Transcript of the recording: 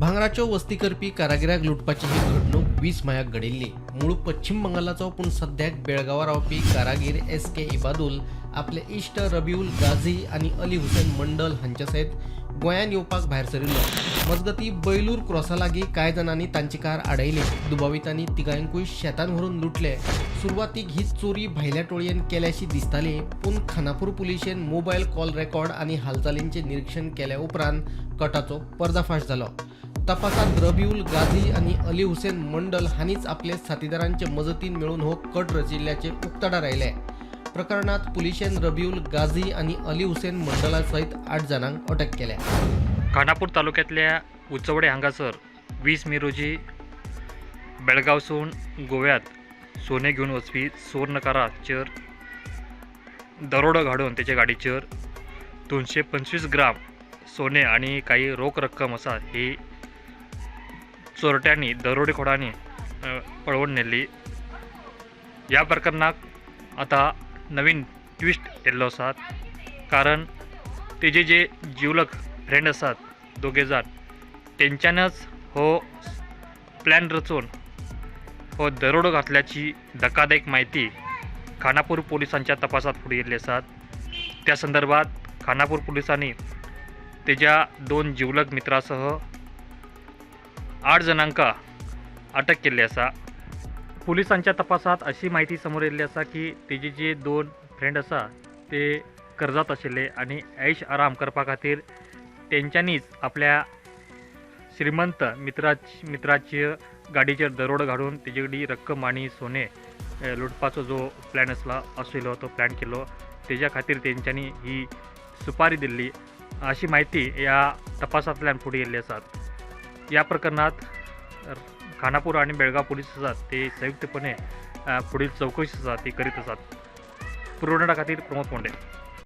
भांगराच्यो वस्ती करपी कारागिराक लुटपाची ही घडणूक 20 मायाक घडिल्ली. मूळ पश्चिम बंगालाचो पूण सद्याक बेळगांवां रावपी कारागीर एस.के. इबादुल आपले इश्ट रबिउल गाझी आनी अली हुसेन मंडल हांच्या सयत गोंयांत येवपाक भायर सरिल्लो. मजगती बैलूर क्रॉसा लागीं कांय जाणांनी तांची कार आडयली. दुबावितांनी तिगांकूय शेतान व्हरून लुटले. सुरवातीक ही चोरी भायल्या टोळयेन केल्याशी दिसताली, पूण खानापूर पुलिशेन मोबायल कॉल रेकॉर्ड आनी हालचालींचें निरीक्षण केल्या उपरांत कटाचो पर्दाफाश जालो. तपासात रबिउल गाझी आनी अली हुसेन मंडल हांणीच आपले साथीदारांचे मजतीन मेळून हो कट रचिल्ल्याचें उक्ताडार आयलें. प्रकरणात पुलिशेन रबिउल गाझी आनी अली हुसेन मंडला सयत 8 जाणांक अटक केल्या. खानापूर तालुक्यांतल्या उचवडे हांगासर 20 मे रोजी बेळगांवसून गोव्यात सोने घेवन वचपी सुवर्णकाराचेर दरोडो घालून तेच्या गाडीचेर 225 ग्राम सोने आनी काही रोख रक्कम आसा ही चोरट्यांनी दरोडेखोरांनी पळोवन नेल्ली. ह्या प्रकरणाक आतां नवीन ट्विस्ट येयल्लो आसा, कारण तेजे जे जिवलग फ्रेंड आसात दोगे जाण, तेंच्यांनच हो प्लॅन रचून हो दरोडो घातल्याची धक्कादायक म्हायती खानापूर पोलिसांच्या तपासात फुडें येयल्ली आसात. त्या संदर्भात खानापूर पोलिसांनी तेज्या 2 जिवलग मित्रासह 8 जणांका अटक केल्ली आसा. पोलिसांच्या तपासात अशी म्हायती समोर येयल्ली आसा की तेजे जे 2 फ्रेंड आसा ते कर्जात आशिल्ले आनी ऐश आराम करपा खातीर तेंच्यांनीच आपल्या श्रीमंत मित्राचे गाडीचेर दरोडो घालून तेजे कडेन रक्कम आनी सोने लुटपाचो जो प्लॅन आशिल्लो तो प्लॅन केलो. तेज्या खातीर तेंच्यांनी ही सुपारी दिल्ली अशी म्हायती ह्या तपासांतल्यान फुडें येयल्ली आसात. ह्या प्रकरणात खानापूर आनी बेळगांव पोलीस आसात ते संयुक्तपणे फुडील चवकशी आसा ती करीत आसात. पुरवणा खातीर प्रमोद पोंडे.